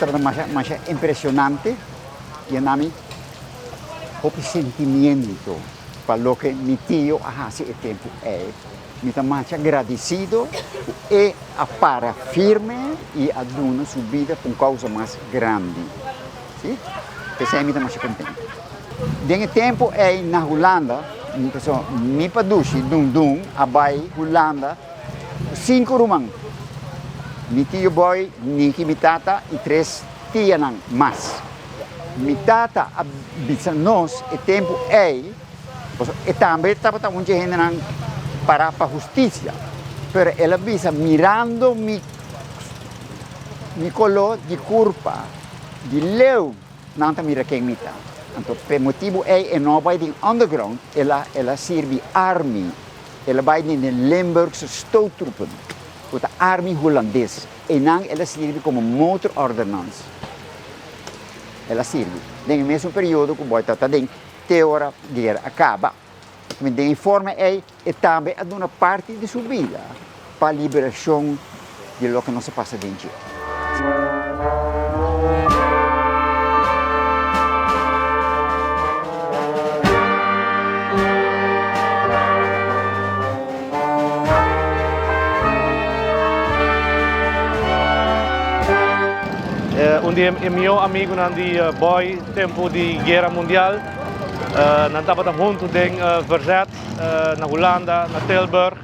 tabata masha masha impresionante y a nami hopi sentimiento pa loke mi tio a haci e tempo ey. Mi ta masha gradicido cu e a para firme y a duna su bida pa un causa mas grandi. Si, p'esey mi ta masha contento. Den e tempo ey na Hulanda, pasobra mi padushi Dundun a bay Hulanda cu cinco ruman, mi tio Boy, Niki mi tata y tres tianan mas. Mi tata a bisa nos e tempo ey, pasobra e tambe tabata un dje hendenan para pa husticia, pero el a bisa mirando mi mi color di curpa di leu nan ta mira ken mi ta. Anto p'e motibu ei e no a bai den underground, el a el a sirbi army, el a bai den de Limburgse stoottroepen, ku ta army hulandes. Einan el a sirbi komo motorordonnans. El a sirbi den e mesun periodo ku Boy tabata den te ora guera a kaba. Den e forma ei e tambe a duna parti di su bida pa liberashon di loke nos a pasa den dje. Un di e mihó amigunan di Boy tempu di Guera Mundial. Nan tabata huntu den verzet na Hulanda, na Tilburg.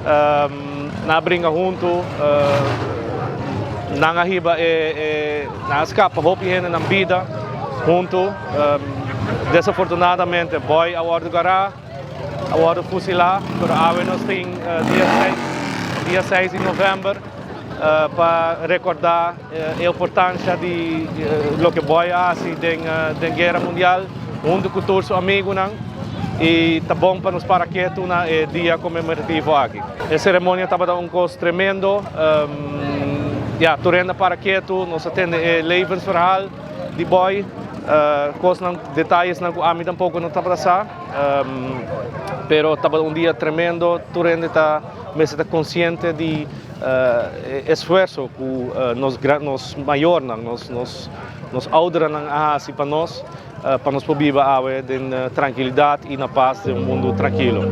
Nan a bringa huntu, nan a hiba e, nan a skapa hopi hende nan bida huntu. Desafortunadamente Boy a wòrdu gará, a wòrdu fusilá, pero awe nos tin dia seis, dia seis di novèmber pa rekordá e importansha di loke Boy a hasi den den Guera Mundial huntu ku tur su amigunan i ta bon pa nos para ketu na e dia konmemorativo aki. E seremonia tabata un kos tremendo, ya tur hende a para ketu, nos a tende e levensverhaal di Boy, kosnan, detayesnan ku ami tampoko no tabata sa, pero tabata un dia tremendo, tur hende ta mester ta konsiente di E esfuerso ku nos nos mayornan, nos nos nos oudernan a hasi pa nos, pa nos por biba awe den trankilidat i na pas den un mundu trankilo.